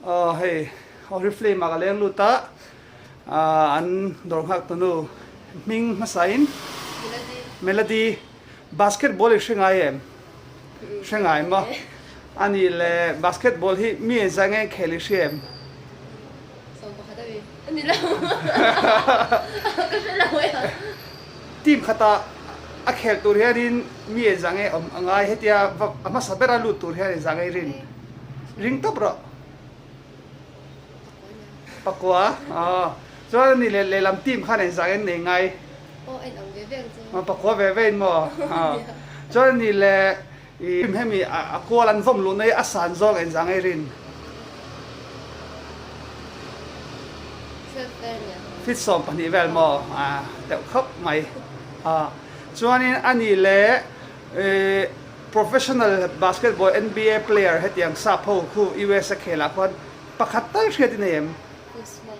Aw hei Oriflame ah ka leng lut a, an dawr nghak tunu hming hmasa in Melody basketball i hre ngai em? Hre ngai maw? Ani le basketball hi mi engzah nge khel i hria em? Team khatah a khel tur hianin mi engzah nge awm a ngai hetia a hmasa bera lut tur hian engzah nge i rin? Ring tawp rawh. Pakua aw chuan ani leh lehlam team khan engzah nge an nei ngai? Aw en ang ve ve ang chu. Pakua ve ve in maw? Chuan ani leh I hemi a kual an vawm luhna hi a san zawng engzah nge rin? Fit 12 vel maw? A deuh khawp mai. Chuanin ani leh professional basketball NBA player hetiang sap ho khu US a khelah khuan pakhat tal hriat i nei em? Kuzma.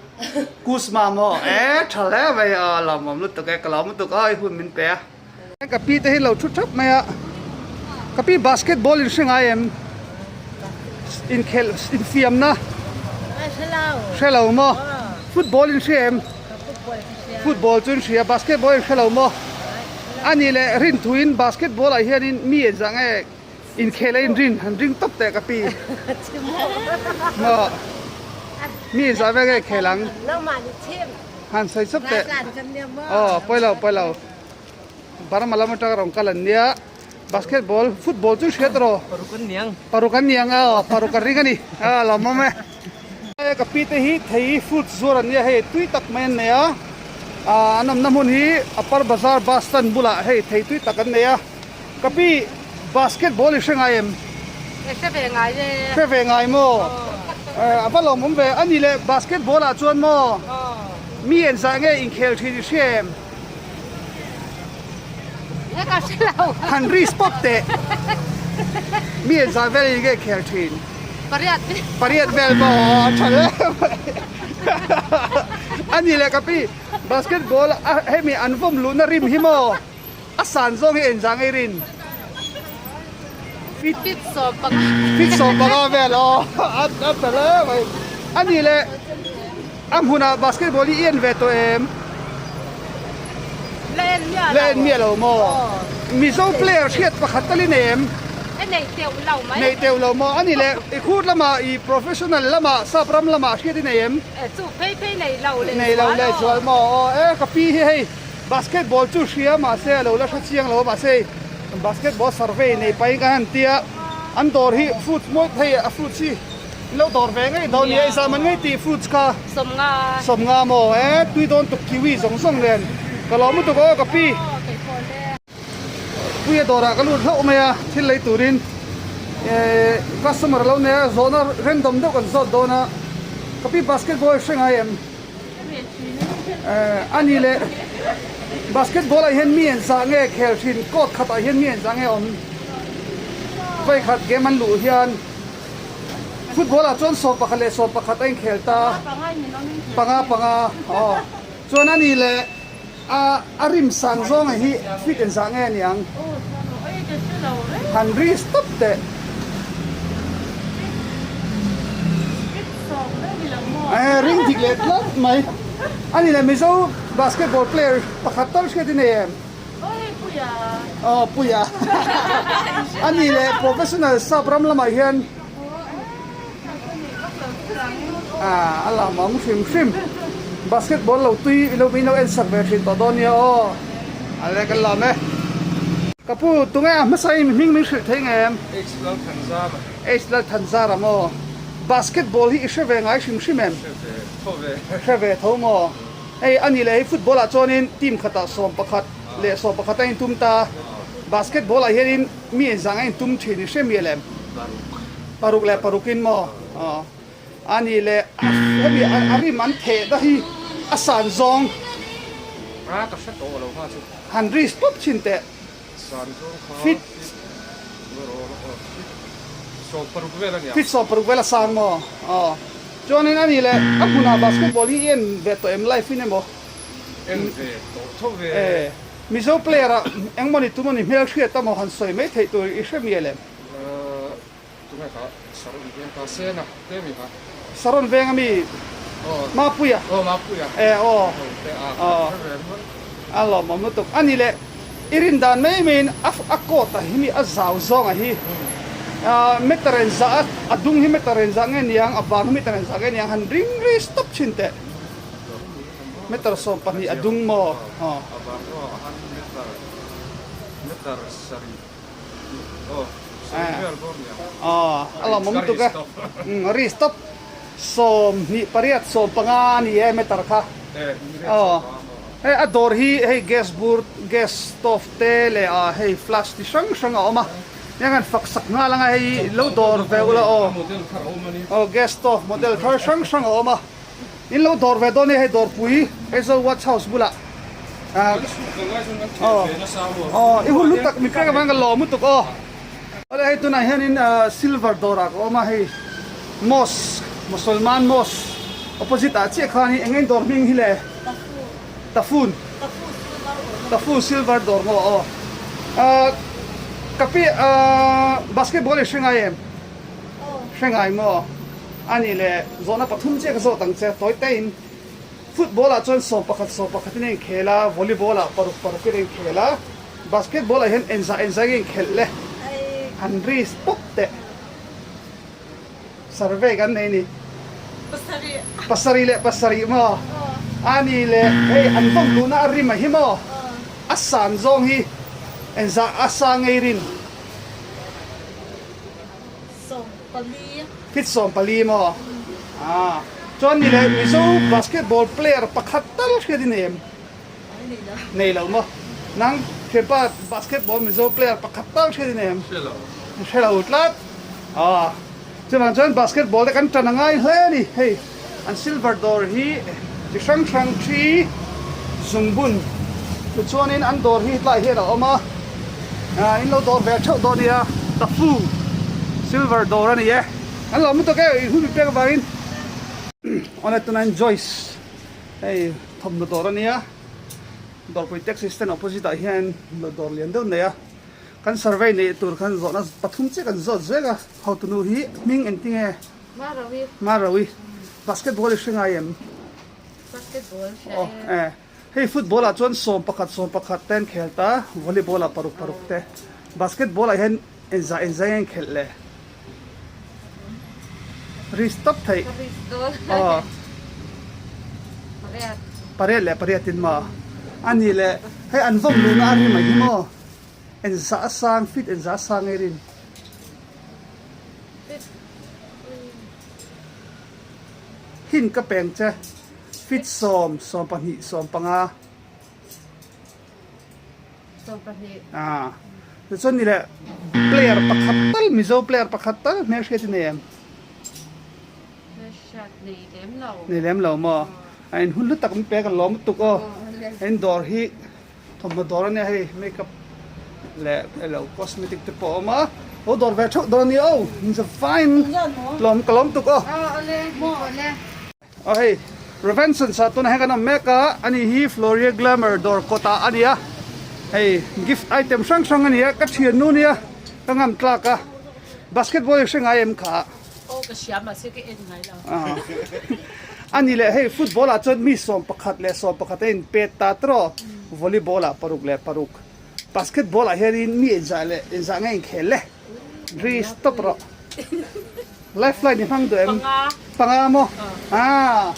Kuzma maw? E tha hle mai a lawmawm lutuk e ka lawm lutuk a i hun min pe a. Ka pi te hi lo thu thap mai a, ka pi basketball in hre ngai em? Inkhelh infiamna hre lo maw? Football in hria em? Football chu in hria, basketball in hre lo maw? A nih leh rinthuin basketball ah hianin mi engzah nge inkhelh a inrin han ring tawp teh ka pi maw? Mi engzah vel nge khel ang? Han sawi chawp teh. Aw pawi lo pawi lo. Burma lam atanga rawn kal an nia. Basketball, football chu hriat rawh. Paruk an niang. Paruk an niang a, paruk an ring a ni. A lawmawm e. Ka pi te hi thei fruits zuar an nia hei tui tak mai an nei a. An awmna hmun hi Upper Bazar bus stand bulah hei thei tui tak an nei a. Ka pi basketball i hre ngai em? Hre ve ngai e. Hre ve ngai maw? A va lawmawm ve. A ni leh basketball ah chuan maw? Mi engzah nge inkhel thin i hria em? Nge ka hre lo. Han ri spot teh. Mi engzah vel in nge khel thin? Pariat. Pariat vel maw? A tha hle mai. A ni leh ka pi basketball a hemi an vawm luhna rim hi maw? A san zawng hi engzah nge i rin? Fit 15. Fit 15 vel aw a ta hle mai. A nih leh a hmunah basketball hi i en ve tawh em? La en miah lo. La en miah lo maw? Mizo player hriat pakhat tal i nei em? E nei teuh lo mai. Nei teuh lo maw? A nih leh i khur lamah i professional lamah sap ram lamah hriat i nei em? E chu phei phei nei lo leh zual aw. Nei lo leh zual maw? Aw e ka pi hi hei. Basketball chu hria mahse a lo la hre chiang lo a mahse hei basketball survey nei pahin kan han tia an dawr hi fruits mawi thei a fruits hi in lo dawr ve ngei dawn nia i zah man ngei tih fruits kha sawmnga sawmnga maw e tui dawn tuk kiwi zawng zawng nen ka lawm lutuk aw ka pi puia dawrah ka lut hlauh mai a thil lei turin eh customer a lo nei a zawhna random deuh kan zawt dawn a ka pi basketball hre ngai em. A ni leh basketball ah hian mi an zah nge khel thin court khat ah hian mi an zah nge awm vawikhat game an luh hian football ah chuan 11 leh 11 a inkhel ta panga panga aw chuan a ni leh a a rim sang zawng ah hi fit an zah nge aniang han ri stop teh. Eh ring dik leh tlat mai. A ni leh Mizo basketball player pakhat tal hriat i nei em? Aw Puia. A ni leh professional sap ram lamah hian ah a lam ang hrim hrim. Basketball lo tui ilo min lo en sak ve thin tawh dawn nia aw. A le kan lam e. Ka pu tunge a hmasa in hming min hrilh thei nge em? H Lalthanzara. H Lalthanzara maw? Basketball hi i hre ve ngai hrim hrim em? Hre ve tho ve. Hre ve tho maw? Hei a ni leh hei football ah chuanin team khatah 11 leh 11 a intum ta. Basketball ah hianin mi engzah nge intum thin i hre mial em? Paruk. Paruk leh parukin maw? Aw. A ni leh hemi a rim an theh na hi a san zawng. A ka hre tawh lo kha chu. Han ri stop thin teh. San zawng kha fit 16 vel a nia. Fit 16 vel a sang maw? Aw. Chuanin a ni leh a hmunah basketball hi i en ve tawh em live in emaw? En ve tawh tho ve. E. Mizo player ah engmawni tumawni hmel hriat emaw han sawi mai theih tur i hre mial em? Tunge kha sar in hian ta sena te mi kha. Saron veng ami Mapuia e aw a lawmawm lutuk a ni le i rin dan mai maiin a coat a hi mi a zau zawng a hi meter en zah a dung hi meter en zah nge niang a vang hi meter en zah nge niang han ring ri stop thin teh meter 12 a dung maw aw. A lawmawm lutuk e. Ri stop 28 15 a ni e meter kha. Hei a dawr hi hei gas bur gas stove te leh ah hei flash ti hrang hrang a awm a. Heng an fak sak nghal anga hei lo dawr ve ula aw. Aw gas stove model thar hrang hrang a awm a. In lo dawr ve dawn e hei dawrpui Aizawl Watch House bulah aw aw i hun lutak mi pek avang ka lawm lutuk aw awle hei tunah hianin silver dawrah ka awm a hei mosque Mosolman mosque opposite ah chiah khan eng eng dawr hming hi le Tafun Tafu silver dawr maw aw ka pi basketball i hre ngai em hre ngai maw. A nih leh zawhna pathum chiah ka zawt ang che, tawi tein football ah chuan 11 11 in a inkhel a, volleyball ah paruk paruk in a inkhel a, basketball ah hian enzah enzah in a inkhelh le han risk pawp teh. Survey kan nei ni. Pasarih leh pasarih maw? A nih leh hei an vawm luhna a rim a hi maw? A san zawng hi enzah a sa ngei rin. Fit 14 maw? Aa. Chuan ni leh Mizo basketball player pakhat tal hriat i nei em? Nei lo maw? Nang thianpa basketball Mizo player pakhat tal hriat i nei em? Hre lo. Hre lo tlat. Aa. Chuvang chuan basketball te kan tan a ngai hle a ni. Hei an silver dawr hi chi hrang hrang thi zungbun tichuanin an dawr hi tlai hian a awm a ah in lo dawr ve theuh dawn nia tafu silver dawr a ni e an lo lutuk e i hun pek avangin awle tunah hian Joyce hei thawmhnaw dawr a nia dawrpui taxi stand opposite ah hian dawr lian deuh nei a kan survey neih tur khan zawhna pathum chiah kan zawt zek a hotunu hi hming engtinge. Marawi. Marawi. Basketball i hre ngai em? Basketball hria e. Oh, eh. Hei football ah chuan 11 11 te an khel ta, volleyball ah paruk paruk te. Basketball ah hian engzah engzah nge an khelh le? Ri stop theih. Ka ri stop. Oh. Pariat. Pariat leh pariat in maw? Ani leh hei an vawm luhna a ri mai hi maw? Engzah a sang fit engzah a sang nge rin? Hin ka peng che fit 10 12 15. 12. Ah tichuan ni leh player pakhat tal Mizo player pakhat tal hmelhriat i nei em? Hmelhriat nei lem lo. Nei lem lo maw? A in hun hlu tak min pek an lawm lutuk aw. In dawr hi Thawmhnaw dawr a nia hei makeup leh elo cosmetic te pawh a awm a lo dawr ve theuh dawn a nia aw in za fine lawm ka lawm tuk aw aw hei Revenson sa tuna heng kan awm mek a ani hi Floria Glamour dawr kawt ah a ni a hei gift item hrang hrang a ni a ka thiannu nia ka ngam tlak a basketball i hre ngai em kha. Aw ka hria mahse ka en ngai lo. A ni leh hei football ah chuan mi 11 leh 11 a in pet ta tawh volleyball ah paruk leh paruk basketball ah hianin mi inzah leh inzah nge inkhel le ri stop rawh lifeline i hmang duh em panga maw ah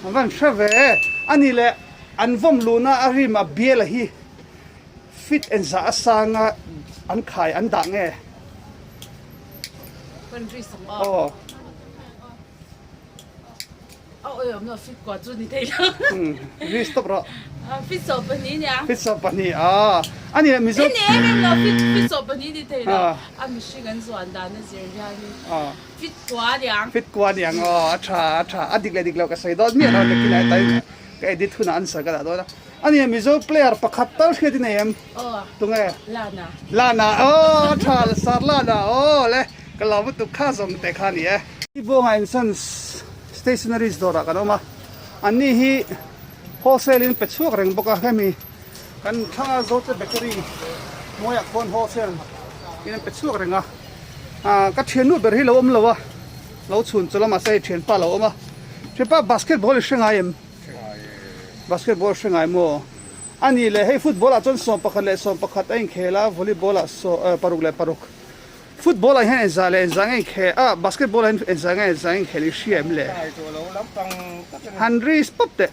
an van hre ve a ni leh an vawm luhna a rim a bial a hi fit inzah a sanga an khai an dah nge. Aw. Ri stop rawh. Fit 12 ah. Ani leh Mizo. Fit kua niang aw a tha a tha a dik leh dik lo ka sawi dawn miah lo nakin ah tain ka edit hunah answer ka dah dawn a. Ani leh Mizo player pakhat tal hriat i nei em? Tunge? Lana. Lana aw tha sar Lana aw le ka lo lutuk kha zawng te kha ni e. Hi Buanga and Sons Stationaries dawrah kan awm a, anni hi wholesale in pe chhuak reng bawk a, hemi kan thlanga Zote Bakery hnuaiah khuan wholesale in an pe chhuak reng a, ah ka thiannu ber hi lo awm lo a. Lo chhun chu lamah se hei thianpa lo awm a. Thianpa basketball i hre ngai em? Basketball hre ngai maw? A nih leh hei football ah chuan 11 leh 11 a inkhel a, volleyball ah paruk leh paruk. Football ah hian engzah leh engzah nge inkhel a, basketball ah hian engzah nge engzah nge inkhel i hria em le? Han risk pawp teh.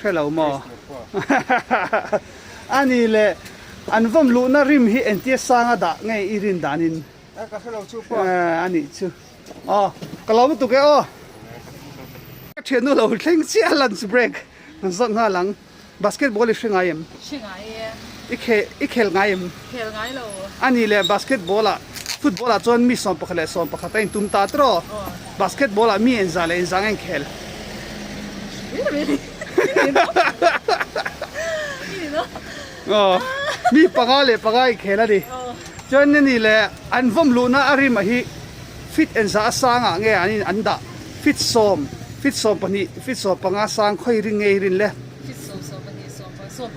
Hre lo maw? A nih leh an vawm luhna rim hi entia sanga dah nge i rin danin? A nih chu. Aw, ka lo lutuk e aw. Ka thiannu lo thleng chiah lunch break kan zawt nghal ang. Basketball i hre ngai em? Hre ngai e. I khe i khel ngai em? Khel ngai lo. A nih leh basketball ah football ah chuan mi 11 leh 11 a intum ta tawh. Basketball ah mi engzah leh engzah nge inkhel? Aw, mi panga leh panga inkhel a ni. Chuan a nih leh an vawm luhna a rim a hi fit engzah a sangah nge an in an dah? Fit sawm, fit 12, fit 15 sang khawi rin nge i rin le? Fit sawm, 12,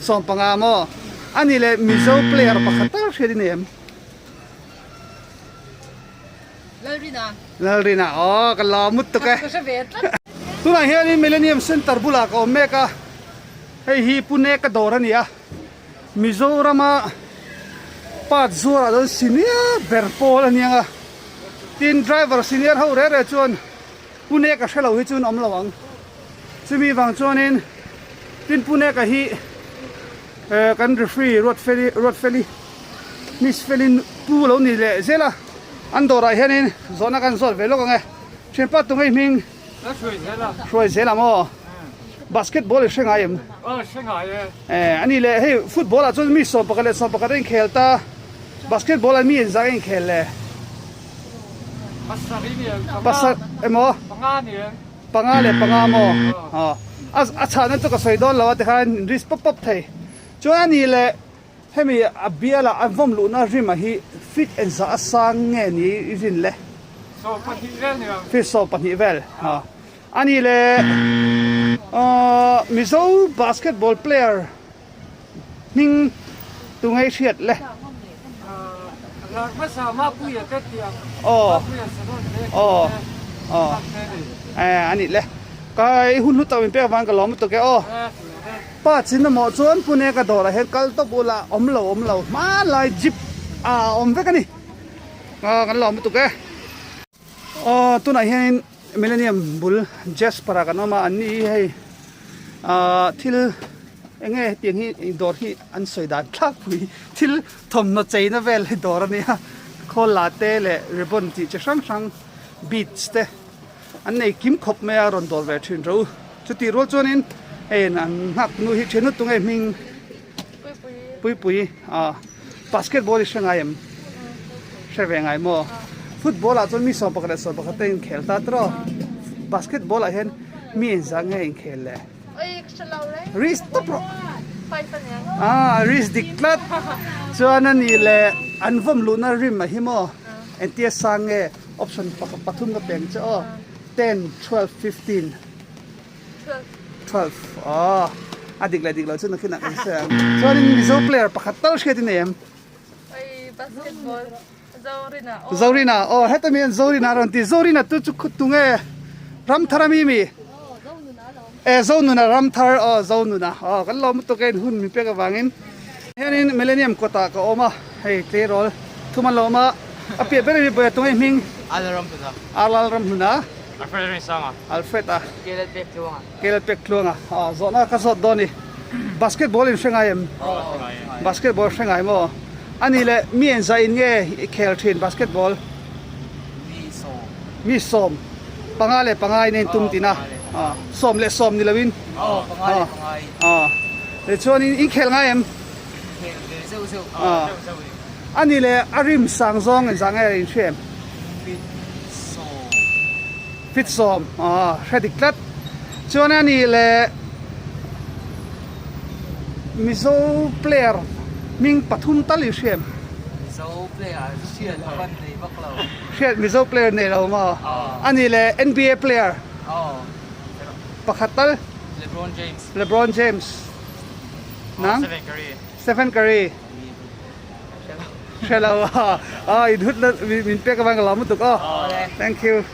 15. 15 maw? A nih leh Mizo player pakhat tal hriat i nei em? Lalrina. Lalrina, aw ka la mut tuk e. Ka hre ve tlat. Tunah hianin Millennium Centre bulah ka awm mek a, hei hi Pune ka dawr a ni a, Mizorama part zuarah chuan senior ber pawl a niang a, tin driver senior ho reh reh chuan Pune ka hre lo hi chuan awm lo ang. Chumi vang chuanin tin Pune ka hi kan referee Ruatfeli Ruatfeli Miss Feli pu lo ni leh zel a, an dawrah hianin zawhna kan zawt ve lawk ang e. Thianpa tunge i hming? Ka hruai zel a. Hruai zel ang aw. Basketball i hre ngai em? Aw hre ngai e. Eh ani leh hei football ah chuan mi 11 leh 11 a inkhel ta, basketball ah mi engzah a inkhel le? Pasarih ni em? Pasar emaw? Panga ni em? Panga leh panga maw? Aw. A a chhahna chu ka sawi dawn lo a tikhan in risk pawp pawp thei. Chuan ani leh Hemi a biala an vawm luhna rima hi feet engzah a sang nge ni i rin le? 12 vel ni ang. Feet 12 vel. Ha. Ani le Mizo basketball player hming tu ngei hriat le? Lar hmasa Mapuia te tiang. Aw. Mapuia Saron te. Aw. Aw. Eh ani le. Ka i hun hlu tak min pek avang ka lawm lutuk e aw. Pa chin emaw chuan Pune ka dawrah hian kal tawp ula awm lo awm lo hmanlai jeep a awm vek a ni aw kan lawm lutuk e aw tunah hianin Millennium bul Jasper ah kan awm a an ni hi hei ah thil eng nge hetiang hi dawr hi an sawi dan thlakpui thil thawmhnaw cheina vel hi dawr a nia khawl la te leh ribbon tih chi hrang hrang beads te. An nei kim khawp mai a rawn dawr ve thin ro. Chutih rual chuanin hei an nghak nu hi thian lutuk nge hming Puipui ah basketball i hre ngai em? Hre ve ngai maw? Football ah chuan mi 11 leh 11 te inkhel ta tawh a, basketball ah hian mi engzah nge inkhel le? Risk tawp rawh. Ah risk dik tlat. Chuan a nih leh an vawm luhna rim a hi maw? Entia sang nge? Option pakhat pathum ka peng che aw. 10, 12, 15. 12. Aw. A dik leh dik lo chu nakinah kan hre ang. Chuanin Mizo player pakhat tal hriat i nei em? Oi basketball Zorina. Zorina. Aw heta mi an Zorina rawn ti. Zorina tu chu khut tunge Ramthar ami mi? E Zonuna Ramthar aw Zonuna. Aw kan lawm lutuk e in hun min pek avangin. Hianin Millennium kawtah ka awm a, hei tleirawl thum an lo awm a, a piah ber hi Bawiha tunge hming? Alramhluna. Arlalramhluna. Alfred Rinsanga. Alfred a. Kelet Pek Tluanga. Kelet Pek Tluanga. Aw zawhna ka zawt dawn i. Basketball in hre ngai em? Aw hre ngai e. Basketball hre ngai maw? Ani leh mi engzah in nge i khel thin basketball? Mi sawm. Mi sawm. Panga leh panga in a intum tina. Aw sawm leh sawm ni loin. Aw panga leh panga in. Aw tichuanin in khel ngai em? Khel ve zeuh zeuh. Aw zeuh zeuh in. Ani leh a rim sang zawng engzah nge in hre em? Fit sawm. Fit sawm. Aw hre dik tlat. Chuan ani leh Mizo player hming pathum tal in hre em? Mizo player hriat a van nei vak lo. Hriat Mizo player nei lo maw? Ani leh NBA player pakhat tal. LeBron James. LeBron James. Nang? Stephen Curry. Stephen Curry. Hre lo a. A in hut na min pek avang ka lawm lutuk aw. Thank you.